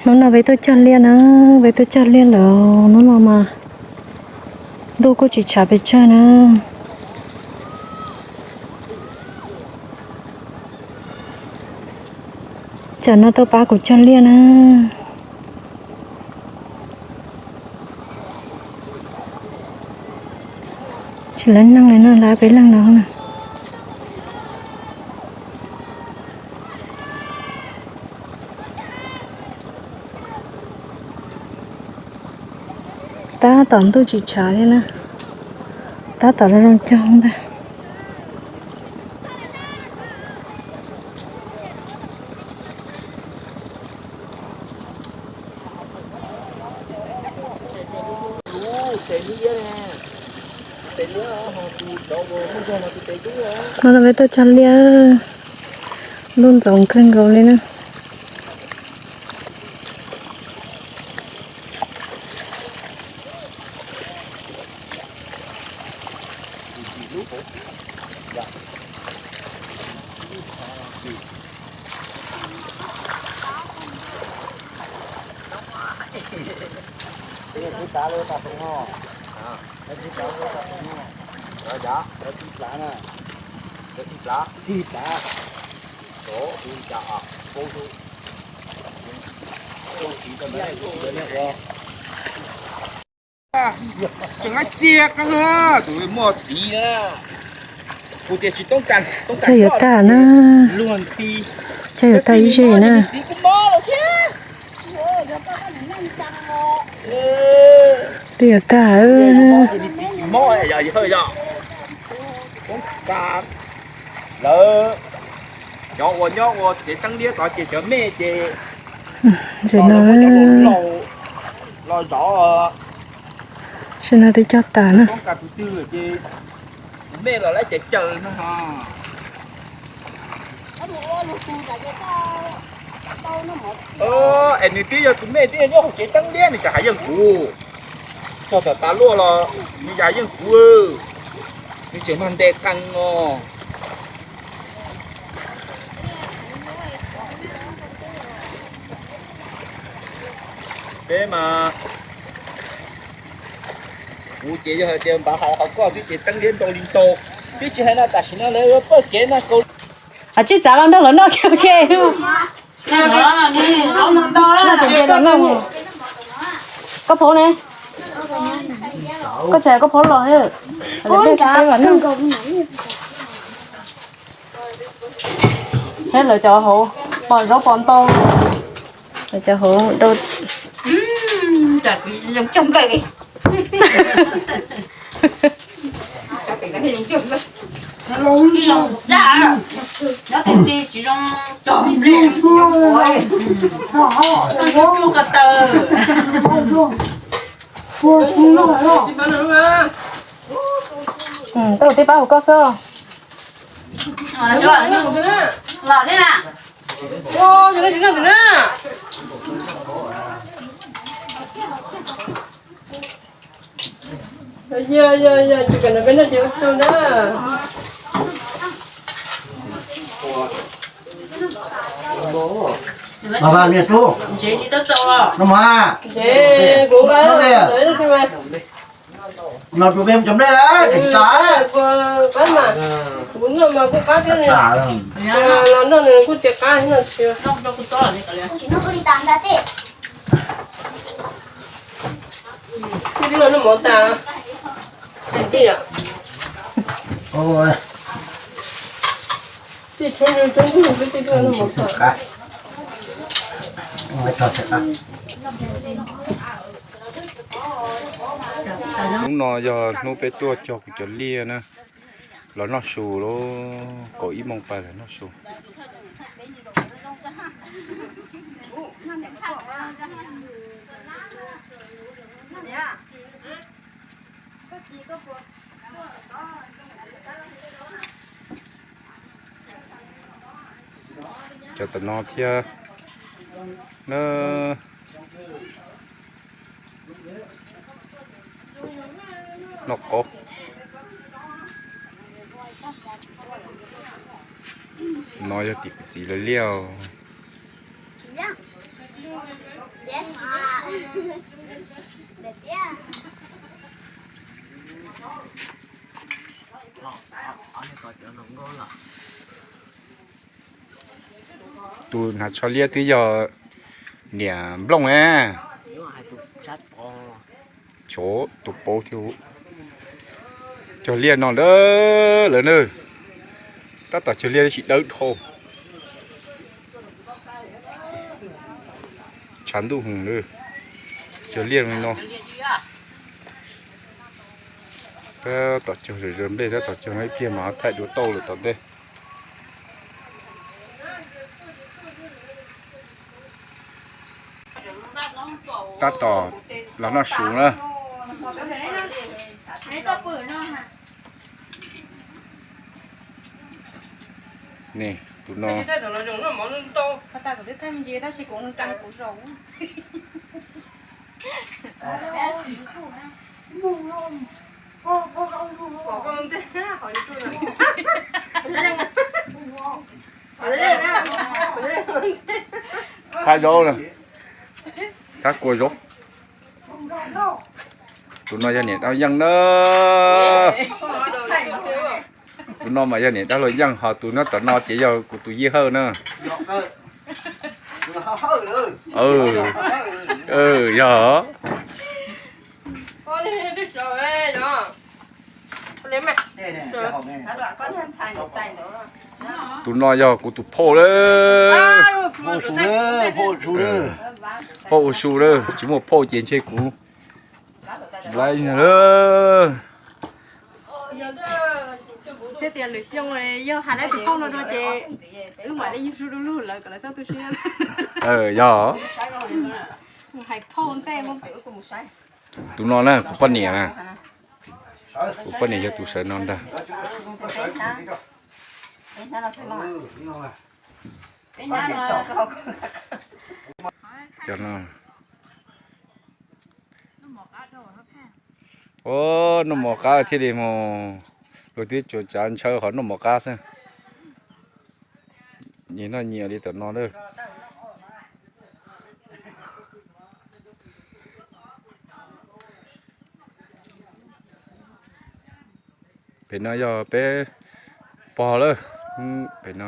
Hnub no peb tuaj cog liaj na, peb tuaj cog liaj lawm, hnub no mas ntuj kuj tsis tshav pes tsawg na. Tsam no tuaj pab kuv cog liaj na. Tsis lawv neeg li no, lawv peb leeg no na. Tab tom ntuj tsis tshav thiab na, tab tom zoo zoo cog ntag. Hnub no peb tuaj cog liaj, ntuj ntxoov kawg nkaus li na. Tseem laib txiag qeeb na, tus muaj tiv na. Kuv tias tsis toob kas, toob kas cog yuav tag na, luag ntxhi, cog yuav tag ib zej na. Twb yuav tag. Mob yog yog, lawv cov uas nyob ua tsev teeb liab tod ces cov mej ces no los muab cov laus los zov. Tam sim no twb cog tas na. Koob kas tus twg ces tus mej los lawv caws caws no. Es nws twb yog tus mej twb yog nyob hauv tsev teeb liab nws tseem hais yeej kuv. Txog tom tas luaj los nws yam yeej kuv, nws tseem mag ntes qees os. Peb mas kuv ces yog hais tias npav hais qhov koj xwb ces teeb liab ntau li ntau. Twb tsis hais no tam sim no lawv pawj kev no kaus. Hais tsis txav los nrog lawv noj kiag. Koj phaub ne? Koj tsis hais koj phaub los. Thiab lawv cov hauv pom zaub pom ntau, lawv cov hauv dau. Tej pab hauv koj xwb. Hnub no yog hnub peb tuaj cog kuv cov liaj na, los noj su lauj, kaum ib moos pais los noj su. Cov tam no thiab na. Noj qaub. No yog tim kuv txiv lawv liaj. Tus hnav tsho liab twb yog niam nplooj na. Tsov tus paub thiab. Cog liaj no lawm na. Tab tom cog liaj tab sis dawb dhau. Tshav ntuj heev na. Cog liaj li no. Tab tom cog zom zaws nplej, tab tom cog ib pliag mas thaij dua tauj lawm tom ntej. Tab tom los noj su na. Tus no, txhab zaub na, txhab kua zaub. Tus no yog niam dab yeej na. Tus no mas yog niam dab laug yeej, ho tus nyob tom no ces yog kuv tus yij hawj na. Yog. Tus no yog kuv tus phauj lawm. Phauj ua su lawm, tsis muaj phauj ces ntshe kuv laiv. Thiab tias lwm xyoo yog hais lawv tus phauj no dua ces wb mam li yug su du lug lawv kom lawv txhob tu siab. Yog. Hais phauj ntej. Tus no na kuv poj niam na. Kuv poj niam yog tus sawv no ntag. Cov no. Ua, noj mov qab thiaj li mus, luag twb tsuas tsav ntshaw qhov noj mov qab xwb. Nyias noj nyias li tom no lawm. Pem no yog peb pog lawm, pem no.